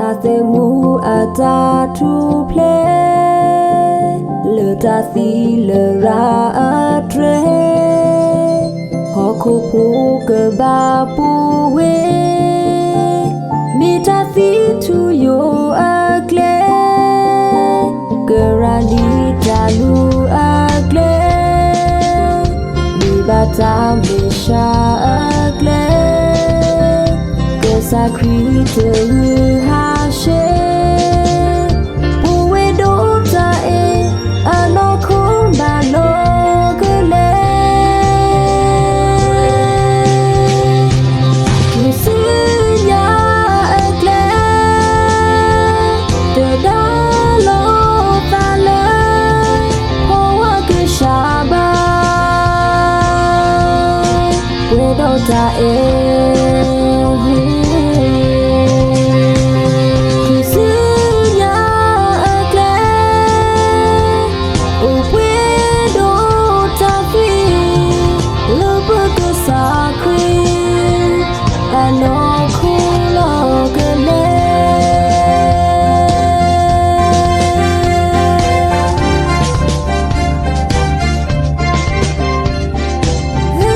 အသးသမူအတၢ်ထူၣ်ဖျဲး လၢတၢ်သံလၢရၤအတြဲၤ, ဟီၣ်ခိၣ်ဖိကဘၣ်ပူၤဝဲ မ့ၢ်တၢ်သံထူယိာ်အကျဲ, ကရၤလံတၢ်လူၤအကျဲ, မ့ၢ်ဘၣ်တၢ်မုၢ်ဆါအကျဲ, ကစၢ်ခရံာ်တဂုာ်ဟးဆှဲး, ပူၤဝဲဒီးတၢ်အဲၣ် အနီၢ်ခိဘၣ်လီၤကလဲာ် ထူၣ်စုညါအကျဲ, တဒါလီၤသးလၢ ဖီဝါကစၢ်ဘါ, ပှဲၤဒီးတၢ်အဲၣ် ထူၣ်စုညါအကျဲ, အိၣ်ပှဲၤဒီးတၢ်သံ လၢပကစၢ်ခရံာ် အနီၢ်ခိလီၤကလဲာ် တၢ်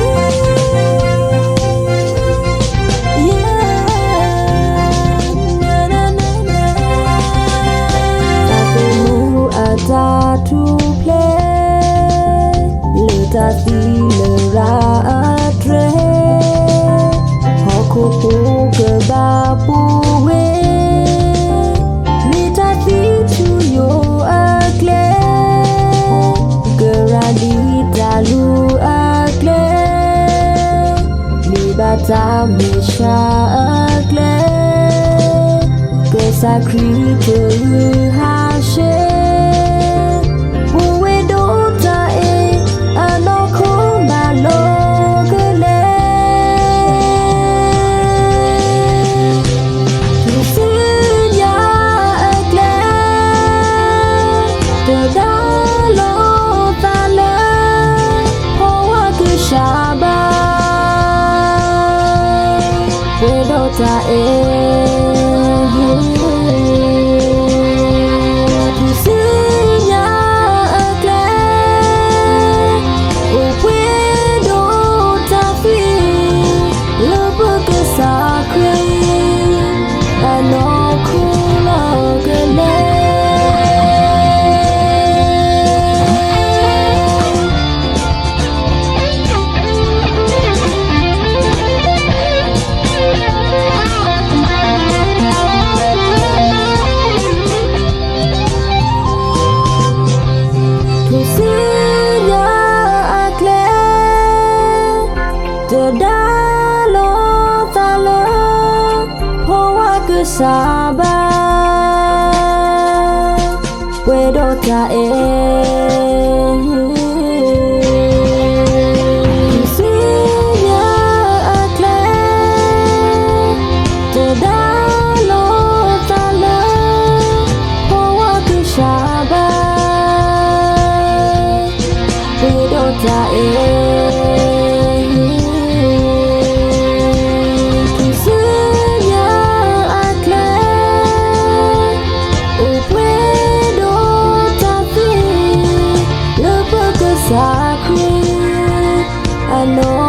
သးသမူအတၢ်ထူၣ်ဖျဲး လၢတၢ်သံလၢရၤအတြဲၤ, ဟီၣ်ခိၣ်ဖိကဘၣ်ပူၤဝဲ မ့ၢ်တၢ်သံထူယိာ်အကျဲ, ကရၤလံတၢ်လူၤအကျဲ, မ့ၢ်ဘၣ်တၢ်မုၢ်ဆါအကျဲ, ကစၢ်ခရံာ်တဂုာ်ဟးဆှဲး, ပူၤဝဲဒီးတၢ်အဲၣ် အနီၢ်ခိဘၣ်လီၤကလဲာ် ထူၣ်စုညါအကျဲ, တဒါလီၤသးလၢ ဖီဝါကစၢ်ဘါ, ပှဲၤဒီးတၢ်အဲၣ် ထူၣ်စုညါအကျဲ, အိၣ်ပှဲၤဒီးတၢ်သံ လၢပကစၢ်ခရံာ် အနီၢ်ခိလီၤကလဲာ် ထူၣ်စုညါအကျဲ, တဒါလီၤသးလၢ ဖီဝါကစၢ်ဘါ, ပှဲၤဒီးတၢ်အဲၣ် ထူၣ်စုညါအကျဲ, တဒါလီၤသးလၢ ဖီဝါကစၢ်ဘါ, ပှဲၤဒီးတၢ်အဲၣ် ထူၣ်စုညါအကျဲ, အိၣ်ပှဲၤဒီးတၢ်သံ လၢပကစၢ်ခရံာ် အနီၢ်